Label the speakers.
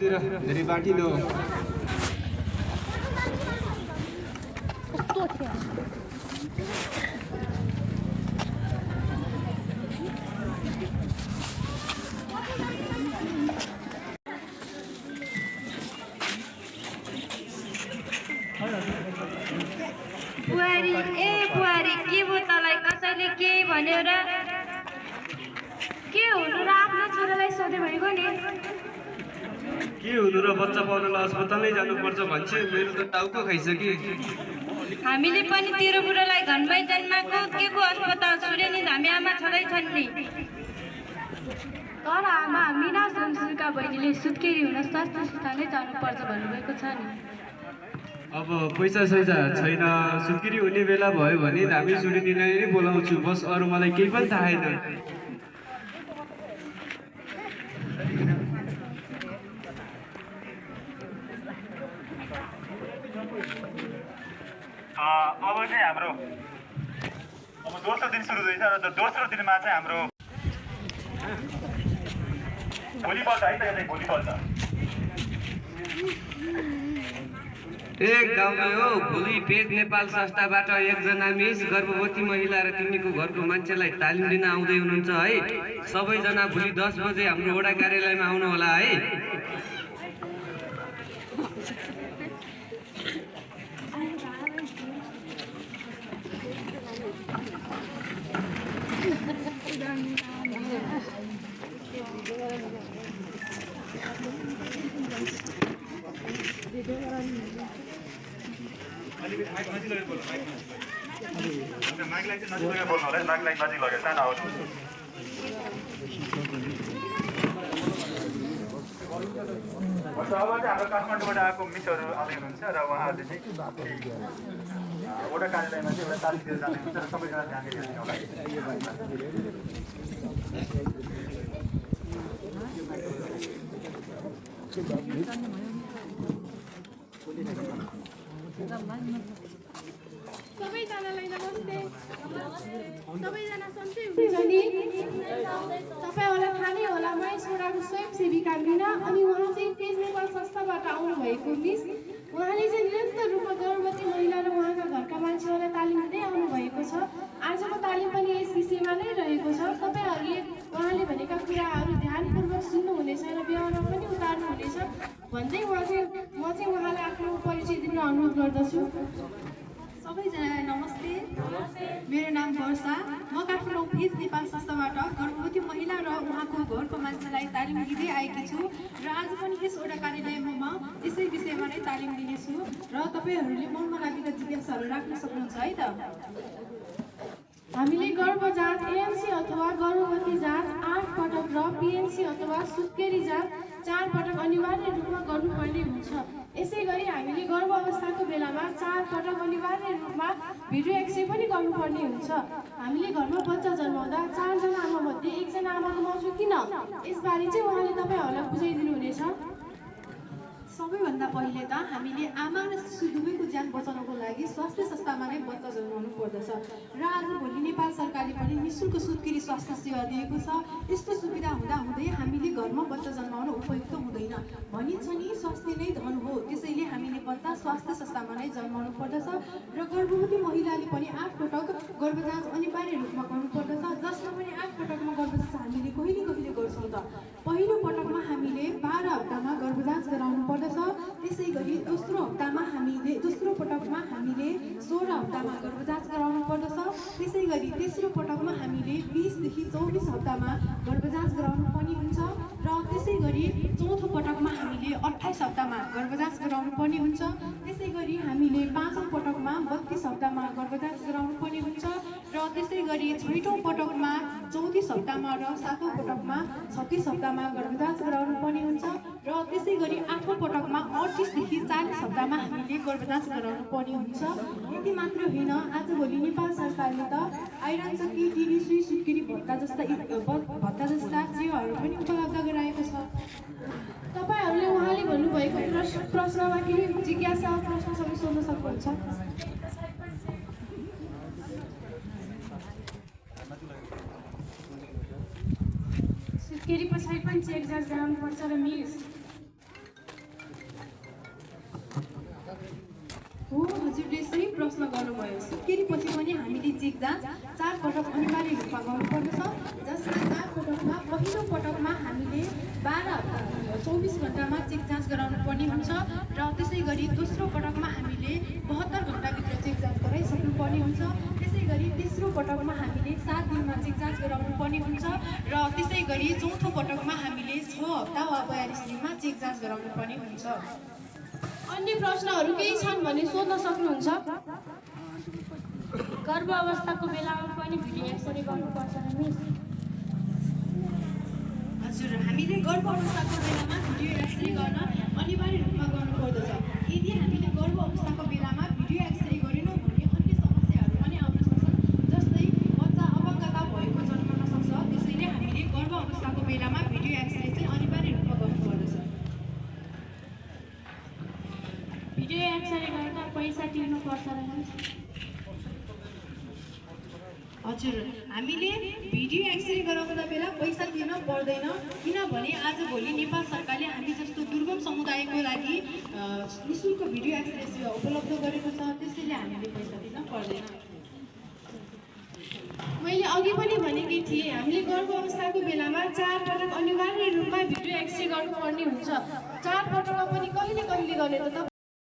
Speaker 1: तिर धेरै बाटिलो
Speaker 2: बुहारी बुहारी के भयो तँलाई कसैले केही भन्यो र के हुनु र आफ्नो छोरालाई सोधे भनेको नि
Speaker 1: के हुनु र बच्चा पाउनलाई अस्पतालै जानुपर्छ भन्छ मेरो त टाउको खाइसके
Speaker 2: हामीले पनि तेरो बुढोलाई घरमै जन्माको के को अस्पताल सुरेनी धामी आमा छँदै छन् नि तर आमा मिना सुनसुका बहिनीले सुत्केरी हुन स्वास्थ्य संस्थानै जानुपर्छ भन्नुभएको छ नि
Speaker 1: अब पैसा सैसा छैन सुत्केरी हुने बेला भयो भने धामी सुरेनीलाई नै बोलाउँछु बस अरू मलाई केही पनि थाहा छैन
Speaker 3: अब चाहिँ हाम्रो अब दोस्रो दिन सुरु हुँदैछ र दोस्रो दिनमा चाहिँ हाम्रो भोलिपल्ट है त यसलाई भोलिपल्ट
Speaker 1: गाउँमै हो भोलि पेज नेपाल संस्थाबाट एकजना मिस गर्भवती महिला र तिनीको घरको मान्छेलाई तालिम दिन आउँदै हुनुहुन्छ है सबैजना भोलि 10 बजे हाम्रो वडा कार्यालयमा आउनु होला है
Speaker 3: माइकलाई चाहिँ नजिक लगेर बोल्नु होला है माइकलाई नजिक लगेर सानो आवाज अब चाहिँ हाम्रो काठमाडौँबाट आएको मिसहरू आउँदै हुनुहुन्छ र उहाँहरूले चाहिँ वडा कार्यालयमा चाहिँ एउटा तालिम दिएर जाँदै हुनुहुन्छ र सबैजना ध्यान दिइदिनु होला
Speaker 4: सबैजनालाई नमस्ते सबैजना सन्चै हुनुहुन्छ नि तपाईँहरूलाई थाहा नै होला म यसवटाको स्वयंसेविका मिना अनि उहाँ चाहिँ पेज नेपाल संस्थाबाट आउनुभएको मिस उहाँले चाहिँ निरन्तर रूपमा गर्भवती महिला र उहाँका घरका मान्छेहरूलाई तालिम दिँदै आउनुभएको छ आजको तालिम पनि यस विषयमा नै रहेको छ तपाईँहरूले उहाँले भनेका कुराहरू ध्यानपूर्वक सुन्नुहुनेछ र व्यवहारमा पनि उतार्नुहुनेछ भन्दै म चाहिँ उहाँलाई आफ्नो परिचय दिन अनुरोध गर्दछु
Speaker 5: सबैजनालाई नमस्ते मेरो नाम वर्षा म काठमाडौँ पेज नेपाल संस्थाबाट गर्भवती महिला र उहाँको घरको मान्छेलाई तालिम दिँदै आएकी छु र आज पनि यस वडा कार्यालयमा म यसै विषयमा नै तालिम दिनेछु र तपाईँहरूले मनमा लागेका जिज्ञासाहरू राख्न सक्नुहुन्छ है त
Speaker 4: हामीले गर्भ जाँच एएनसी अथवा गर्भवती जाँच 8 पटक र पिएनसी अथवा सुत्केरी जाँच 4 पटक अनिवार्य रूपमा गर्नुपर्ने हुन्छ यसै गरी हामीले गर्भ अवस्थाको बेलामा 4 पटक अनिवार्य रूपमा भिडियो एक्सरे पनि गर्नुपर्ने हुन्छ हामीले घरमा बच्चा जन्माउँदा 4 जना आमामध्ये 1 जना आमा गुमाउँछौँ किन यसबारे चाहिँ उहाँले तपाईँहरूलाई बुझाइदिनु हुनेछ
Speaker 5: सबैभन्दा पहिले त हामीले आमा र शिशु दुवैको ज्यान बचाउनको लागि स्वास्थ्य संस्थामा नै बच्चा जन्माउनु पर्दछ र आजभोलि नेपाल सरकारले पनि निःशुल्क सुत्केरी स्वास्थ्य सेवा दिएको छ यस्तो सुविधा हुँदाहुँदै हामीले घरमा बच्चा जन्माउन उपयुक्त हुँदैन भनिन्छ नि स्वास्थ्य नै धन हो त्यसैले हामीले बच्चा स्वास्थ्य संस्थामा नै जन्माउनु पर्दछ र गर्भवती महिलाले पनि 8 पटक गर्भजाँच अनिवार्य रूपमा गर्नुपर्दछ जसमा पनि 8 पटकमा गर्भजाँच हामीले कहिले कहिले गर्छौँ त पहिलो पटकमा हामीले 12 हप्तामा गर्भजाँच गराउनु पर्दछ त्यसै गरी दोस्रो पटकमा हामीले 16 हप्तामा गर्भजाँच गराउनु पर्दछ त्यसै गरी तेस्रो पटकमा हामीले 20 देखि 24 हप्तामा गर्भजाँच गराउनु पर्ने हुन्छ र त्यसै गरी चौथो पटकमा हामीले 28 हप्तामा गर्भजाँच गराउनु पर्ने हुन्छ त्यसै गरी हामीले पाँचौं पटकमा 32 हप्तामा गर्भजाँच गराउनु पर्ने हुन्छ र त्यसै गरी छैटौं पटकमा 34 हप्तामा र सातौं पटकमा 36 हप्तामा गर्भजाँच गराउनु पर्ने हुन्छ र त्यसै गरी आठौं पटकमा 38 देखि 40 हप्तामा हामीले गर्भजाँच गराउनु पर्ने हुन्छ यति मात्र होइन आजभोलि नेपाल सरकारले त आइरन चक्की टिभी सुई सुत्केरी भत्ता जस्ता सेवाहरू पनि उपलब्ध गराएको छ
Speaker 4: तपाईँहरूले उहाँले भन्नुभएको प्रश्नमा केही जिज्ञासा प्रश्न सबै सोध्न सक्नुहुन्छ सुत्केरी पछाडि पनि चेक जाँच गराउनुपर्छ र मिस
Speaker 5: प्रश्न गर्नुभयो सुत्केरी पछि पनि हामीले चेक जाँच 4 पटक अनिवार्य रूपमा गर्नुपर्दछ, जसमा 4 पटकमा पहिलो पटकमा हामीले 24 घण्टामा चेक जाँच गराउनु पर्ने हुन्छ र त्यसै गरी दोस्रो पटकमा हामीले 72 घण्टाभित्र चेक जाँच गराइसक्नु पर्ने हुन्छ। त्यसै गरी तेस्रो पटकमा हामीले 7 दिनमा चेक जाँच गराउनु पर्ने हुन्छ र त्यसै गरी चौथो पटकमा हामीले 6 हप्ता वा 42 दिनमा चेक जाँच गराउनु पर्ने हुन्छ।
Speaker 4: अन्य प्रश्नहरू केही छन् भने सोध्न सक्नुहुन्छ।
Speaker 2: गर्भ अवस्थाको बेलामा पनि भिडियो एक्सरे गर्नुपर्छ र मिस।
Speaker 5: हजुर, हामीले गर्भ अवस्थाको बेलामा भिडियो एक्सरे गर्न अनिवार्य रूपमा गर्नुपर्दछ। यदि हामीले गर्भ अवस्थाको बेलामा भिडियो एक्सरे गरेनौँ भने अन्य समस्याहरू पनि आउन सक्छन्, जस्तै बच्चा अपङ्गता भएको जन्मन सक्छ। त्यसैले हामीले गर्भ अवस्थाको बेलामा भिडियो एक्सरे चाहिँ अनिवार्य रूपमा गर्नुपर्दछ।
Speaker 2: भिडियो एक्सरे गर्दा पैसा तिर्नुपर्छ र मिस।
Speaker 5: हजुर, हामीले भिडियो एक्सरे गराउँदा बेला पैसा तिर्न पर्दैन, किनभने आजभोलि नेपाल सरकारले हामी जस्तो दुर्गम समुदायको लागि निःशुल्क भिडियो एक्सरे सेवा उपलब्ध गरेको छ। त्यसैले हामीले पैसा तिर्न पर्दैन।
Speaker 4: मैले अघि पनि भनेकी थिएँ, हामीले गर्भ अवस्थाको बेलामा 4 पटक अनिवार्य रूपमा भिडियो एक्सरे गर्नुपर्ने हुन्छ। 4 पटकमा पनि कहिले कहिले गर्ने त